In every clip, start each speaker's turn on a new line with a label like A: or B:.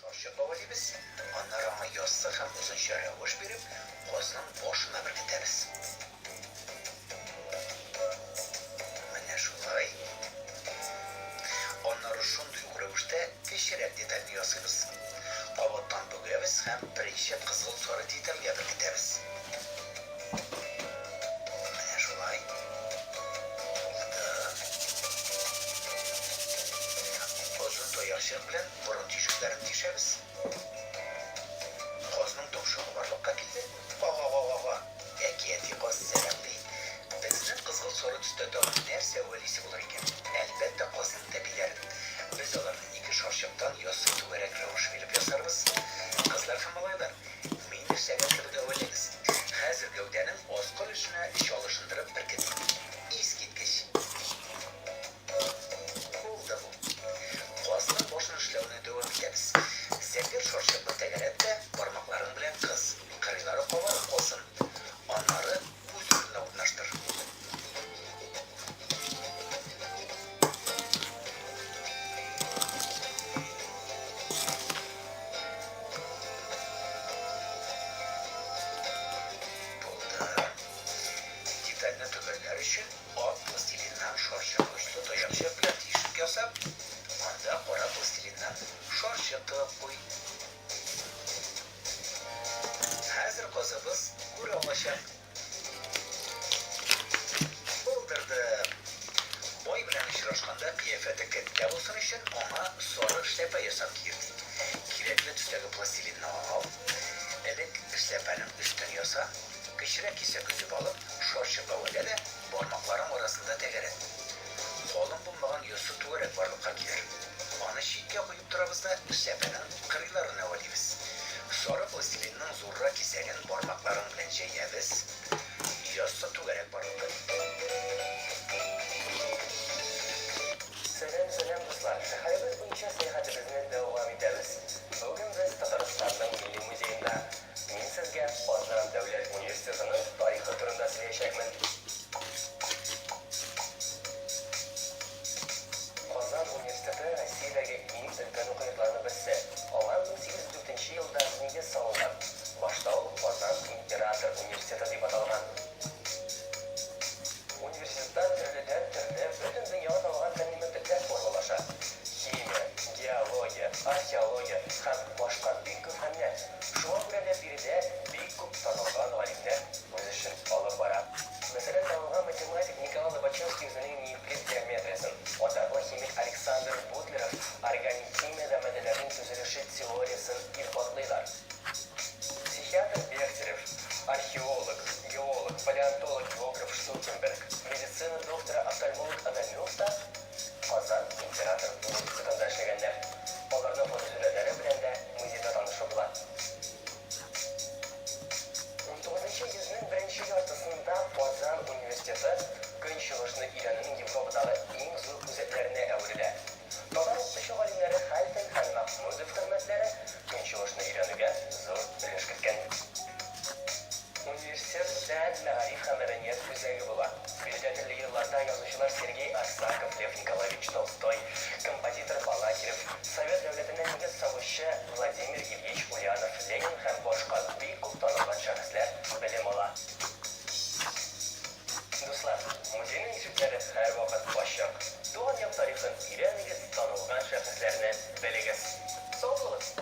A: Шарчык әвәлибез, аннары аңа яссы һәм озынча рәвеш биреп, казның башына беркетәбез. Менә шулай. Аннары шундый ук рәвештә кечерәк детальне ясыйбыз. Кабаттан бөгәбез һәм беренче кызгылт-сары детальгә беркетәбез. Менә шулай. Булды. Озын таякчык белән Борын тишекләрен тишәбез. Казның томшыгы барлыкка килде. Га-га-га-га-га! Әкияти каз сәлам ди. Безнең кызгылт сары төстә тагын нәрсә әвәлисе булыр икән? Әлбәттә, казның тәпиләрен. Без аларны ике шарчыктан яссы түгәрәк рәвеш биреп ясарбыз. Кызлар һәм малайлар, мин эшләгән кебек әвәләгез. Хәзер гәүдәнең аскы өлешенә чалышындырып беркетик. Искиткеч! Булды бу. Казның башын эшләүне дәвам итәбез. Зәңгәр шарчыкны тәгәрәт тә, бармакларың белән кыс, кырыйлары кабарып калсын. Аннары үз урынына урнаштыр. Булды. Детальне төгәлләр өчен Ак пластилиннан шарчык очлы таякчык белән тишек ясап, анда кара пластилиннан шарчык тыгып куй. Хәзер казыбыз күрә алачак. Булдырдым! Бай белән очрашканда кыяфәте кәттә булсын өчен аңа сары эшләпә ясап киертик. Кирәкле төстәге пластилинны ал. Элек эшләпәнең өстен яса. Кечерәк кисәк өзеп алып, шарчык әвәлә дә, бармакларың арасында тәгәрәт. Калын булмаган яссы түгәрәк барлыкка килер. Аны читкә куеп торабыз да эшләпәнең кырыйларын әвәлибез. Сары пластилинның зуррак кисәген бармакларың белән җәябез. Яссы түгәрәк барлыкка
B: Сәлам, сәлам, дуслар! Шәһәребез буенча сәяхәтебезне дәвам итәбез. Бүген без Татарстанның Милли музеенда. Мин сезгә Казан дәүләт университетының тарихы турында сөйләячәкмен. Казан университеты Россиядәге иң өлкән уку йортларының берсе. Аңа 1804 нче елда нигез салынган. Башта ул Казан император университеты дип аталган. Университетта төрледән-төрле, бөтен дөньяга танылган фәнни мәктәпләр формалаша. Химия, геология, археология һәм башка бик күп фәннәр. Шуңа күрә дә биредә бик күп танылган галимнәр үз эшен алып бара. Мәсәлән, танылган математик Николай Лобачевский үзенең неевклид геометриясен, атаклы химик Александр Бутлеров органик химиядә матдәләрнең төзелеше теориясен исбатлыйлар. Психиатр Бехтерев, археолог, геолог, палеонтолог, географ Штукенберг, медицина докторы, офтальмолог Адамюк та Казан император университетында эшләгәннәр. Аларның фотосурәтләре белән дә музейда танышу була. Унтугызынчы йөзнең беренче яртысында Казан университеты Көнчыгышны өйрәнүнең Европадагы иң зур үзәкләренә әверелә. Татар укытучы галимнәре Хәлфин һәм Мәхмүдов хезмәтләре Көнчыгышны өйрәнүгә зур өлеш керткән. Университет фән, мәгариф һәм мәдәният үзәге була. Биредә төрле елларда язучылар Сергей Арсаков, Лев Николаевич Толстой, композитор Балакирев, Совет дәүләтенә нигез салучы Владимир Ильич Ульянов, Ленин һәм башка бик күп танылган шәхесләр белем ала. Дуслар, музейның ишекләре һәрвакыт ачык. Туган як тарихын өйрәнегез, танылган шәхесләрне белегез. Сау булыгыз!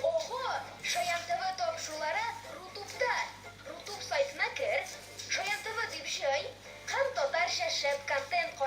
C: Ого! Шаян ТВ тапшырулары Рутубта! Рутуб сайтына кер, Шаян ТВ дип җый һәм татарча шәп контент кара!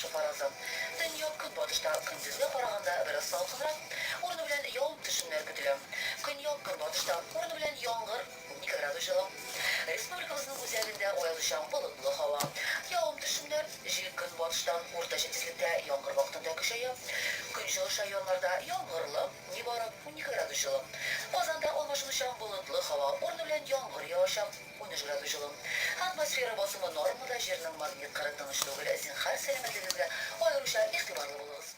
D: торышы фаразы. Төньяк-көнбатышта көндезгә караганда бераз салкынрак, урыны белән явым-төшемнәр көтелә. Көньяк-көнбатышта урыны белән яңгыр, 12 градус җылы. Республикабызның үзәгендә аязучан болытлы һава. Явым-төшемнәр, җил көнбатыштан уртача тизлектә яңгыр вакытында көчәя. Көнчыгыш районнарда яңгырлы, нибары 12 градус җылы. Казанда алмашынучан болытлы һава, урыны белән яңгыр явачак, 13 градус җылы. Атмосфера басымы нормада, җирнең магнит кыры тыныч түгел, зинһар сәламәтлегегезгә аеруча игътибарлы булыгыз.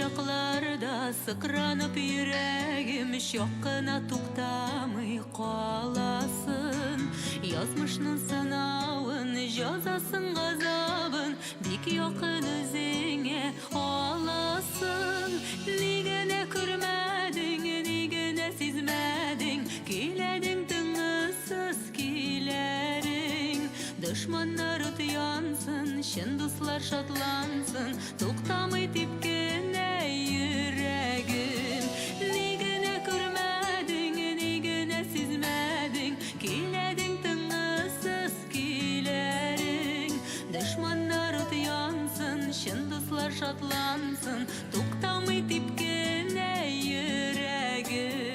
E: чакларда сыкранып йөрәгем чак кына туктамый каласын. Язмышның сынавын, җәзасын, газабын бик якын үзеңә аласың. Ни генә күрмәдең, ни генә сизмәдең, көйләдең тынгысыз көйләрең. Дошманнар ут янсын, чын дуслар шатлансын, туктамый типкенә йөрәгем. Ни генә күрмәдең, ни генә сизмәдең, көйләдең тынгысыз көйләрең. Дошманнар ут янсын, чын дуслар шатлансын, туктамый типкенә йөрәгем.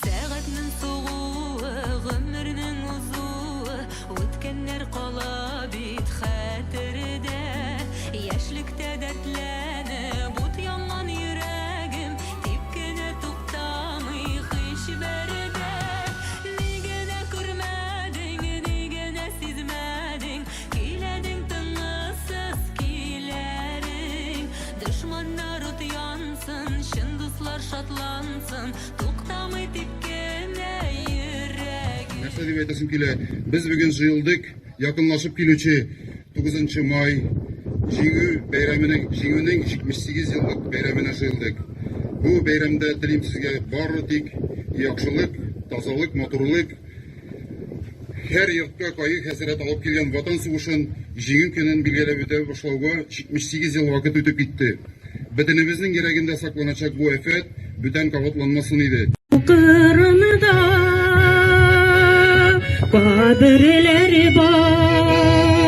E: Сәгатьнең сугуы, гомернең узуы, үткәннәр кала бит хәтердә. Яшьлектә дәртләнеп, ут янган йөрәгем типкенә туктамый һич бердә. Ни генә күрмәдең, ни генә сизмәдең, көйләдең тынгысыз көйләрең. Дошманнар ут янсын, чын дуслар шатлансын, туктамый типкенә йөрәгем.
F: Нәрсә дип әйтәсем килә, без бүген җыелдык, якынлашып килүче 9 май Җиңү бәйрәменең, Җиңүнең 78 еллык бәйрәменә җыелдык. Бу бәйрәмдә телим сезгә бары тик яхшылык, тазалык, матурлык, һәр йортка кайгы-хәсрәт алып килгән Ватан сугышын Җиңү көнен билгеләп үтә башлауга 78 ел вакыт үтеп китте. Бөтенебезнең йөрәгендә сакланачак бу афәт бүтән кабатланмасын иде.
G: Кырында каберләр бар,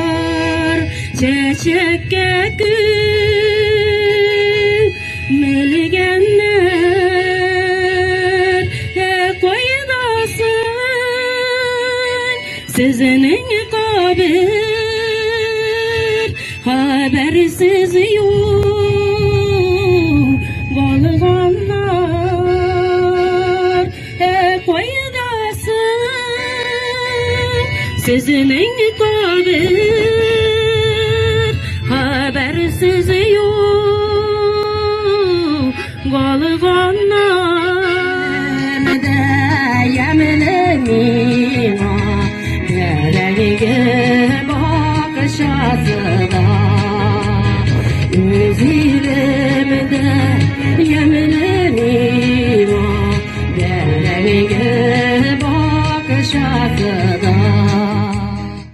G: чәчәккә күмелгәннәр. Кайда соң сезнең кабер? Хәбәрсез югалганнар. Кайда соң сезнең кабер? Хәбәрсез югалганнар. Ямле миңа бәрәңге.